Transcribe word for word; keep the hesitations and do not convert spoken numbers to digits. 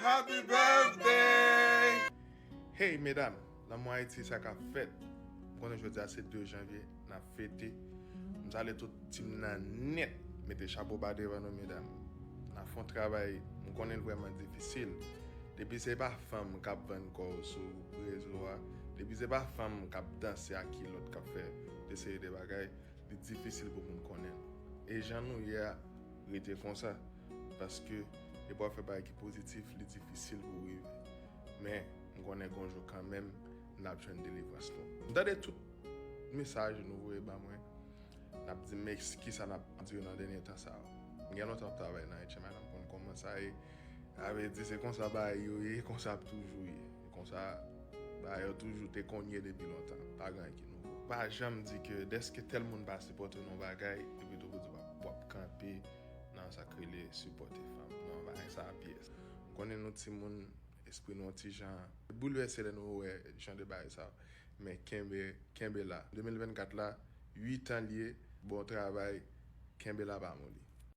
Happy birthday! Hey medam, nan mwa Ayiti sa k ap fèt. M konnen jodi a se de janvye, n ap fete. M salye tout tim nan nèt. Mete chapo ba devan nou medam. N ap fè yon travay, m konnen l vrèman difisil. Depi se pa fanm k ap vann kò w sou rezo a, depi se pa fanm k ap danse ak kilòt k ap fè de seri de bagay, li difisil pou moun konnen l. E jan nou ye a, rete konsa. Paske depi w ap fè bagay ki pozitif, li difisil pou w rive. Men, m konnen gon jou kanmenm, n ap jwenn delivrans nou. M tande tout mesaj nou voye ba mwen. N ap di m, men kisa n ap andire nan dènye tan sa yo. M gen lontan ap travay nan H M I, m konn kòman sa ye. Sa vle di se konsa bagay yo ye, konsa ap toujou ye. E konsa bagay yo toujou te konn ye depi lontan. Pa gen anyen ki nouvo. Pa janm di ke dèske tèl moun pa sipòte w nan yon bagay, epi tou pou di w ap, w ap kanpe nan sa k rele sipòte fanm. Non, bagay sa a pyès. M konnen nou timoun, espri nou yon ti jan boulvèse lè nou wè jan de bagay sa yo. Men kenbe, kenbe la. De mil vennkat la, uit an l ye, bon travay, kenbe la pa moli.